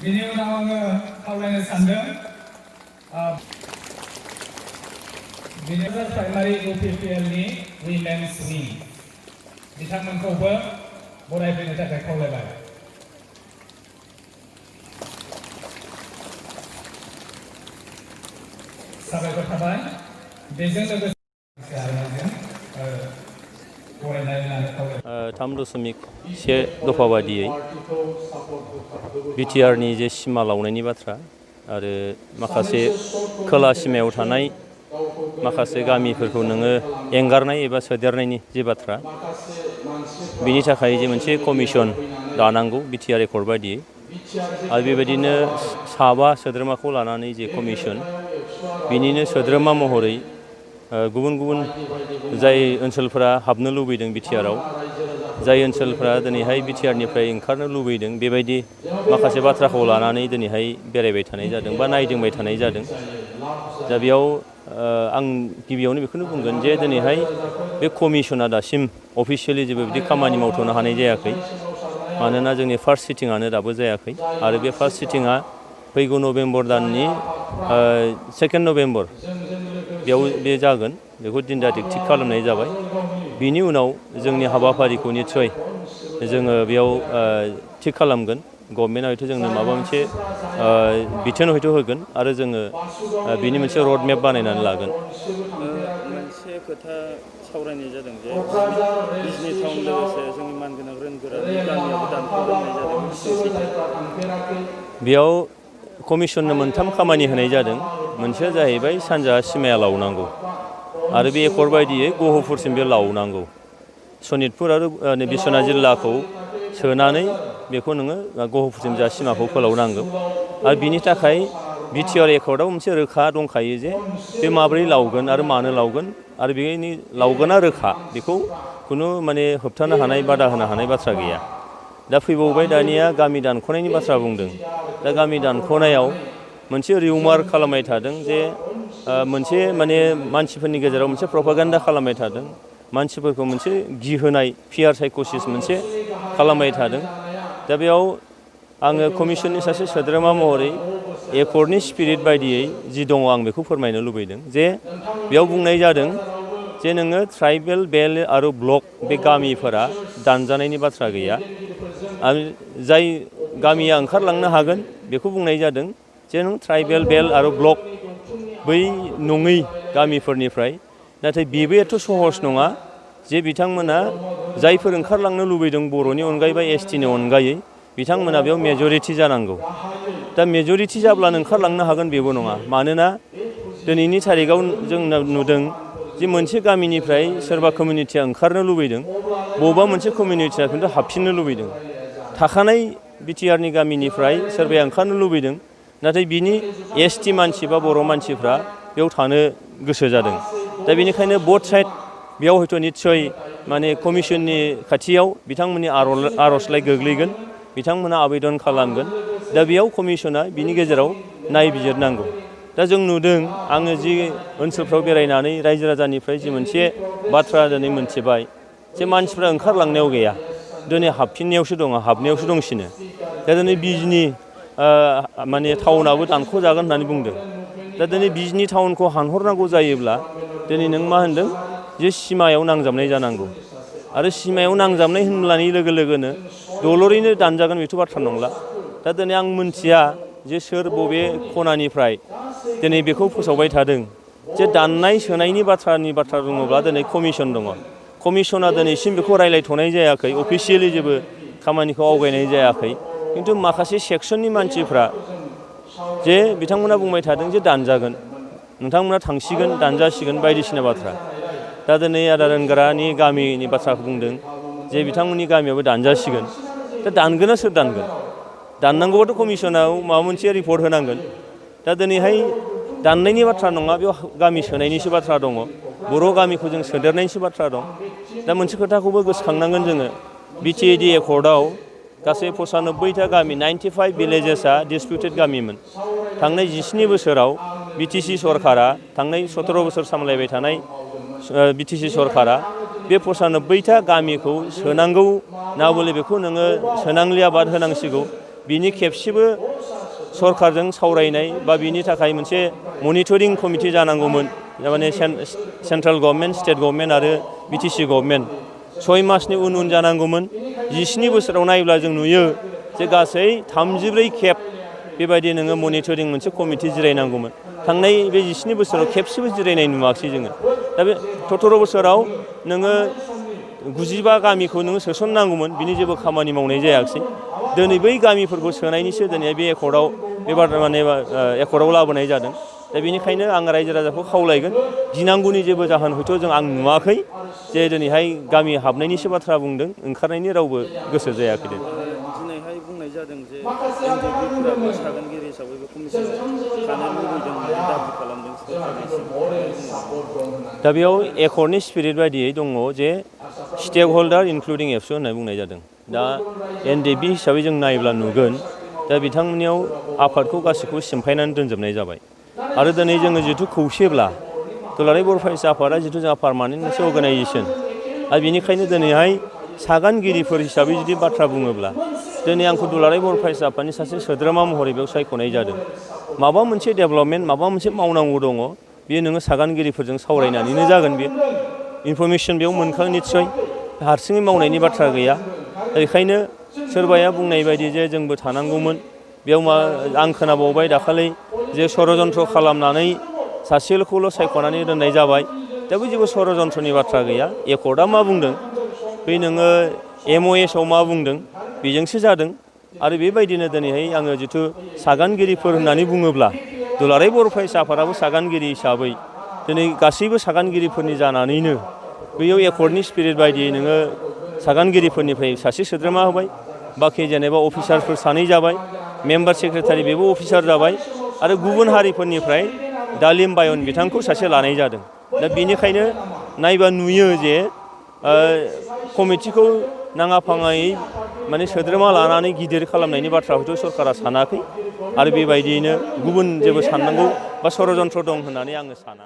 बिनि उनाव आङो खावलायनो सानदों बिनिफ्राय प्राइमारि UPPLनि उइमेन्स विं बिथांमोनखौबो बरायफैनो थाखाय खावलायबाय। साबायखर थाबाय। बेजों लोगोसे 3.1 दफा बादियै बिटिआरनि जे सिमा लावनायनि बाथ्रा आरो माखासे खोला सिमायाव थानाय माखासे गामिफोरखौ नोङो एंगारनाय एबा सोदेरनायनि जे बाथ्रा बिनि थाखाय जे मोनसे कमिसन दानांगौ बिटिआर एकर्ड बायदियै आरो बेबायदिनो साबा सोद्रोमाखौ लानानै जे कमिसन बिनिनो सोद्रोमा महरै गुबुन गुबुन जाय ओनसोलफोरा हाबनो लुबैदों बिटिआरआव जाय ओनसोलफ्रा दिनैहाय बिटिआरनिफ्राय ओंखारनो लुबैदों बेबायदि माखासे बाथ्राखौ लानानै दिनैहाय बेरायबाय थानाय जादों बा नायदिंबाय थानाय जादों। दा बेयाव आं गिबियावनो बेखौनो बुंगोन जे दिनैहाय बे कमिसना दासिम अफिसियेलि जेबो बिदि खामानि मावथ'नो हानाय जायाखै। मानोना जोंनि फार्स्ट सिटिंआनो दाबो जायाखै आरो बे फार्स्ट सिटिंआ फैगौ नभेम्बर दाननि 2 नभेम्बर बेयाव बे जागोन बेखौ दिन तारिख थिग खालामनाय जाबाय। बिनि उनाव जोंनि हाबाफारिखौ निस्सय जोङो बेयाव थिग खालामगोन। गभर्नमेन्टआ हयथ' जोंनो माबा मोनसे बिथोन हयथ' होगोन आरो जोङो बिनि मोनसे रड मेप बानायनानै लागोन। मोनसे खोथा सावरायनाय जादों जे बिजनि टाउन लोगोसे जोंनि मानगोनां रोंगोरानि गामियाबो दानख'लांनाय जादों। बेयाव कमिसननो मोनथाम खामानि होनाय जादों। मोनसेया जाहैबाय सानजाहा सिमाया लावनांगौ आरो बे एकर्ड बायदियै गहपुरसिम बे लावनांगौ। सनितपुर आरो बिश्वनाथ जिल्लाखौ सोनानै बेखौ नोङो गहपुरसिम जा सिमाखौ फोलावनांगौ आरो बिनि थाखाय बिटिआर एकर्डआव मोनसे रोखा दंखायो जे बे माब्रै लावगोन आरो मानो लावगोन आरो बेनि लावगोना रोखा बेखौ खुनु माने होबथानो हानाय बादा होनो हानाय बाथ्रा गैया। दा फैबावबाय दानिया गामि दानख'नायनि बाथ्रा बुंदों। दा गामि दानख'नायाव मोनसे रिउमार खालामबाय थादों जे मोनसे माने मानसिफोरनि गेजेराव मोनसे प्रपागान्डा खालामबाय थादों। मानसिफोरखौ मोनसे गिहोनाय फियार साइक'सिस मोनसे खालामबाय थादों। दा बेयाव आङो कमिसननि सासे सोद्रोमा महरै एकर्डनि स्पिरिट बायदियै जि दङ आं बेखौ फोरमायनो लुबैदों जे बेयाव बुंनाय जादों जे नोङो ट्राइबेल बेल्ट आरो ब्लक बे गामिफोरा दानजानायनि बाथ्रा गैया आरो जाय गामिया ओंखारलांनो हागोन बेखौ बुंनाय जादों जे नों ट्राइबेल बेल्ट आरो ब्लक बै नङै गामिफोरनिफ्राय नाथाय बेबो एथ' सहस नङा जे बिथांमोना जायफोर ओंखारलांनो लुबैदों बर'नि अनगायै बा एसटिनि अनगायै बिथांमोना बेयाव मेजरिटि जानांगौ। दा मेजरिटि जाब्लानो ओंखारलांनो हागोन बेबो नङा। मानोना दिनैनि थारिखआव जों नुदों जे मोनसे गामिनिफ्राय सोरबा कमिउनिटिया ओंखारनो लुबैदों बबेबा मोनसे कमिउनिटिया खिन्थु हाबफिननो लुबैदों। थाखानाय बिटिआरनि गामिनिफ्राय सोरबाया ओंखारनो लुबैदों नाथाय बिनि एसटि मानसि बा बर' मानसिफ्रा बेयाव थानो गोसो जादों। दा बेनिखायनो बोथ साइड बेयाव हयथ' निस्सय माने कमिसननि खाथियाव बिथांमोननि आर'जलाइ गोग्लैगोन। बिथांमोना आवेदन खालामगोन। दा बेयाव कमिसना बिनि गेजेराव नायबिजिरनांगौ। दा जों नुदों आङो जि ओनसोलफ्राव बेरायनानै रायजो राजानिफ्राय जि मोनसे बाथ्रा दिनै मोनथिबाय जे मानसिफ्रा ओंखारलांनायाव गैया दिनै हाबफिननायावसो दङ हाबनायावसो दंसिनो। दा दिनै बिजनि माने टाउनाबो दानख'जागोन होननानै बुंदों। दा दिनै बिजनि टाउनखौ हानहरनांगौ जायोब्ला दिनै नों मा होनदों जे सिमायाव नांजाबनाय जानांगौ आरो सिमायाव नांजाबनाय होनब्लानि लोगो लोगोनो दलरैनो दानजागोन बेथ' बाथ्रा नंला। दा दिनै आं मोनथिया जे सोर बबे खनानिफ्राय दिनै बेखौ फोसावबाय थादों जे दाननाय सोनायनि बाथ्रा दङब्ला दिनै कमिसन दङ। कमिसना दिनैसिम बेखौ रायलायथ'नाय जायाखै अफिसियेलि जेबो खामानिखौ आवगायनाय जायाखै। खिन्थु माखासे सेक्सननि मानसिफ्रा जे बिथांमोना बुंबाय थादों जे दानजागोन नोंथांमोना थांसिगोन दानजासिगोन बायदिसिना बाथ्रा। दा दिनै आदा रोंग्रानि गामिनि बाथ्राखौ बुंदों जे बिथांमोननि गामियावबो दानजासिगोन। दा दानगोना सोर दानगोन? दाननांगौबाथ' कमिसनाव माबा मोनसे रिपर्ट होनांगोन। दा दिनैहाय दाननायनि बाथ्रा नङा बेयाव गामि सोनायनिसो बाथ्रा दङ। बर' गामिखौ जों सोदेरनायनिसो बाथ्रा दं। दा मोनसे खोथाखौबो गोसोखांनांगोन जोङो बिटिएडि एकर्डआव गासै 95टा गामि 95 भिलेजेसआ डिसपिउटेड गामिमोन। थांनाय 17 बोसोराव बिटिसि सरकारा थांनाय 17 बोसोर सामलायबाय थानाय बिटिसि सरकारा बे 95टा गामिखौ सोनांगौ ना बले बेखौ नोङो सोनांलिया बाद होनांसिगौ बिनि खेबसेबो सरकारजों सावरायनाय बा बिनि थाखाय मोनसे मनिटरिं कमिटि जानांगौमोन थारमाने सेन्ट्रेल गभर्नमेन्ट स्टेट गभर्नमेन्ट आरो बिटिसि गभर्नमेन्ट 6 मासनि उन जानांगौमोन 17 बोसोराव नायोब्ला जों नुयो जे गासै 34 खेब बेबायदि नोङो मनिटरिं मोनसे कमिटि जिरायनांगौमोन थांनाय बे 17 बोसोराव खेबसेबो जिरायनाय नुवाखिसै जोङो दा बे 17 बोसोराव नोङो 95 गामिखौ नोङो सोसननांगौमोन बिनि जेबो खामानि मावनाय जायाखिसै दिनै बै गामिफोरखौ सोनायनिसो दिनै बे एकर्डआव एकर्डआव लाबोनाय जादों दा बेनिखायनो आं रायजो राजाखौ खावलायगोन गिनांगौनि जेबो जाहोन हयथ' आं नुवाखै जे दिनैहाय गामि हाबनायनिसो बाथ्रा बुंदों ओंखारनायनि रावबो गोसो जायाखै दिनैहाय बुंनाय जादों जे एनडिएफबिफोराबो सागानगिरि हिसाबै बे कमिसनाव थानो लुबैदों होननानै दाबि खालामदों दा बेयाव एकर्डनि स्पिरिट बायदियै दङ जे स्टेक हल्डार इनक्लुडिं एबसु होननानै बुंनाय जादों दा एनडिएफबि हिसाबै जों नायोब्ला नुगोन दा बिथांमोननियाव आफादखौ गासैखौबो सिमफायनानै दोनजोबनाय जाबाय आरो दिनै जोङो जिथु खौसेब्ला दुलाराय बर' फरायसा आफादा जिथु जोंहा पार्मानेन्ट मोनसे अर्गानाइजेसन आरो बेनिखायनो दिनैहाय सागानगिरिफोर हिसाबै जुदि बाथ्रा बुङोब्ला दिनै आंखौ दुलाराय बर' फरायसा आफादनि सासे सोद्रोमा महरै बेयाव सायख'नाय जादों माबा मोनसे डेभेलपमेन्ट माबा मोनसे मावनांगौ दङ बेयो नोङो सागानगिरिफोरजों सावरायनानैनो जागोन बेयो इनफरमेसन बेयाव मोनखागोन निस्सय हारसिङै मावनायनि बाथ्रा गैया बेखायनो सोरबाया बुंनाय बायदि जे जोंबो थानांगौमोन बेयाव आं खोनाबावबाय दाखालि जे षड़यन्त्र खालामनानै सासेल'खौल' सायख'नानै दोननाय जाबाय दा बे जेबो षड़यन्त्रनि बाथ्रा गैया एकर्डआ मा बुंदों बै नोङो MOSआव मा बुंदों बेजोंसो जादों आरो बेबायदिनो दिनैहाय आङो जिथु सागानगिरिफोर होननानै बुङोब्ला दुलाराय बर' फरायसा आफादाबो सागानगिरि हिसाबै दिनै गासैबो सागानगिरिफोरनि जानानैनो बैयाव एकर्डनि स्पिरिट बायदियै नोङो सागानगिरिफोरनिफ्राय सासे सोद्रोमा होबाय बाखि जेनेबा अफिसारफोर सानै जाबाय मेम्बार सेक्रेटारि बेबो अफिसार जाबाय आरो गुबुन हारिफोरनिफ्राय दालिम बायन बिथांखौ सासे लानाय जादों दा बेनिखायनो नायबा नुयो जे कमिटिखौ नाङा फाङायै माने सोद्रोमा लानानै गिदिर खालामनायनि बाथ्रा हयथ' सरकारा सानाखै आरो बेबायदियैनो गुबुन जेबो साननांगौ बा षड़यन्त्र दं होननानै आङो साना